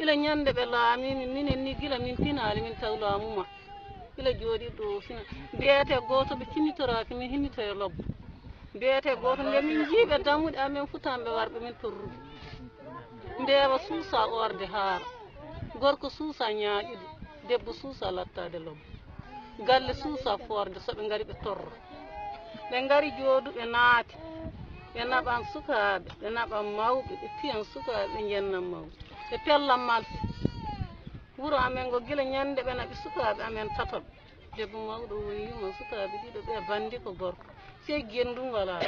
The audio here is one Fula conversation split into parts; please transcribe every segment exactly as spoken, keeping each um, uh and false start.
Gila ñande ɓe laamii min, minen ni gila min pinaali min taw laamu maɓɓe. Gila jooɗiiɗo o fina. Mbiyetee gooto ɓe tinnitoraaki min hinnitoye lobbo. Mbiyetee gooto nde min njii ɓe dammuɗe amen futamɓe warɓe min torrude. Mbeewa suusa orde haara. Gorko suusa ñaaƴude. Debbo suusa lattaade lobbo. Galle suusa foorde so ɓe ngari ɓe torra. Ɓe ngari jooɗuɓe naati. Ɓe naɓan sukaaɓe, ɓe naɓan mawɓe, ɓe piyan sukaaɓe, ɓe njennan mawɓe. Ɓe pellan malfe. Wuro amen ngo gila ñande ɓe naɓi sukaaɓe amen tataɓe. Debbo mawɗo woni yumma sukaaɓe ɗiɗo ɓe bandi ko gorko. Sey genndum walaa.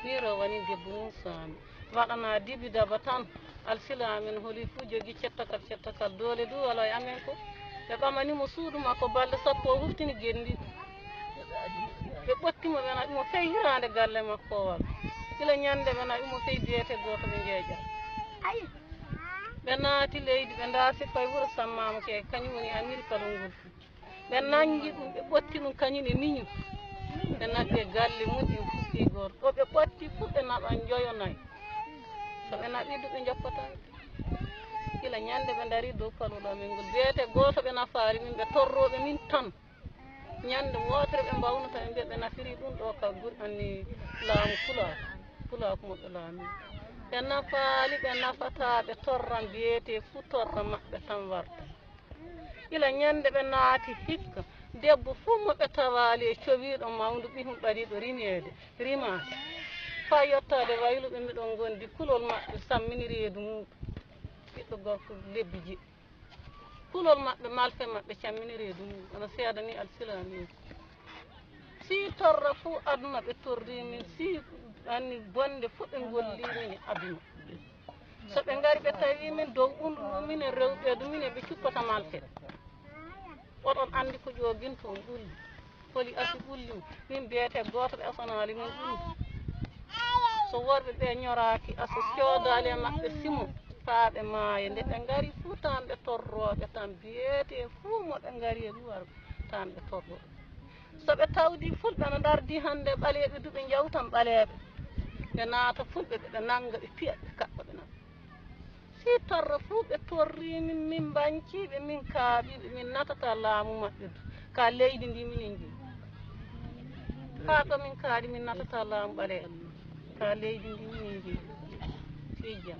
Ni rowani debbo mum saami. Waɗana dibi daba tan. Alsilaamen holi fuu jogi cettakal cettakal. Doole du wala e amen ko. Ɓe ɓamani mo suudu makko balɗe sappo o huftini genndi. Ɓe ɓotti mo ɓe naɓi mo fey hiraande galle makko wal. Gila ñande ɓe naɓi mo fey biyete gooto ɓe njeeƴa. Ɓe naati leydi ɓe ndaarti koye wuro Sammama ke kañum woni Amerika ɗo ngol. Ɓe nanngi ɗum ɓe ɓotti ɗum kañum e miñum. Ɓe naɓi e galle mum en futti gooto ɗo ɓe ɓotti fof ɓe naɓan joyo nayi. So ɓe naɓi du ɓe njoppataa. Gila ñande ɓe ndari dow paluɗo amen ngol biyete gooto ɓe nafaali min ɓe torrooɓe min tan. Ñande wootere ɓe mbawnata ɓe mbiya ɓe nafiri ɗum ɗo ka guri anni laamu pulaaku. Pulaaku mo ɓe laami. Ɓe nafaali ɓe nafataa ɓe torran biyete fuu torra maɓɓe tan warta. Ila ñande ɓe naati hikka debbo fuu mo ɓe tawaali e cowiiɗo mawndu ɓihum ɓadiiɗo rimeede rimaade. Faa yottaade wayluɓe miɗon ngondi kulol maɓɓe sammini reedu muuɗum. Ɓiɗɗo gorko lebbi jeɗɗi. Kulol maɓɓe malfe maɓɓe cammini reedu muuɗum ana seedani alsilaamiijo. Si torra fuu aduna ɓe torri min si anni bonde fuu ɓe ngolli min e aduna. So ɓe ngari ɓe tawi min dow ɓundu ɗum minen rewɓe ɗum minen ɓe cuppata malfe. Oɗon anndi ko ƴooginto on ɓulli holi asi ɓulli min mbiyete gooto ɓe asanaali min ɓulli. So worɓe ɓe ñoraaki aso coodaali e maɓɓe simo faa ɓe maaya nde ɓe ngari fuu tan ɓe torrooɓe tan biyete fuu mo ɓe ngari e luwarɓe tan ɓe torrooɓe. So ɓe tawdi fulɓe no ndardi hannde ɓaleeɓe du ɓe njawtan ɓaleeɓe. Ɓe naata fulɓe ɓe ɓe nannga ɓe piya ɓe kaɓɓa ɓe nan. Si torra fuu ɓe torri min min mbañciiɓe min kaaɓiiɓe min natata laamu maɓɓe du ka leydi ndi minen njeyi. Haa ɗo min kaaɗi min natata laamu ɓaleeɓe ka leydi ndi minen njeyi. Fii jam.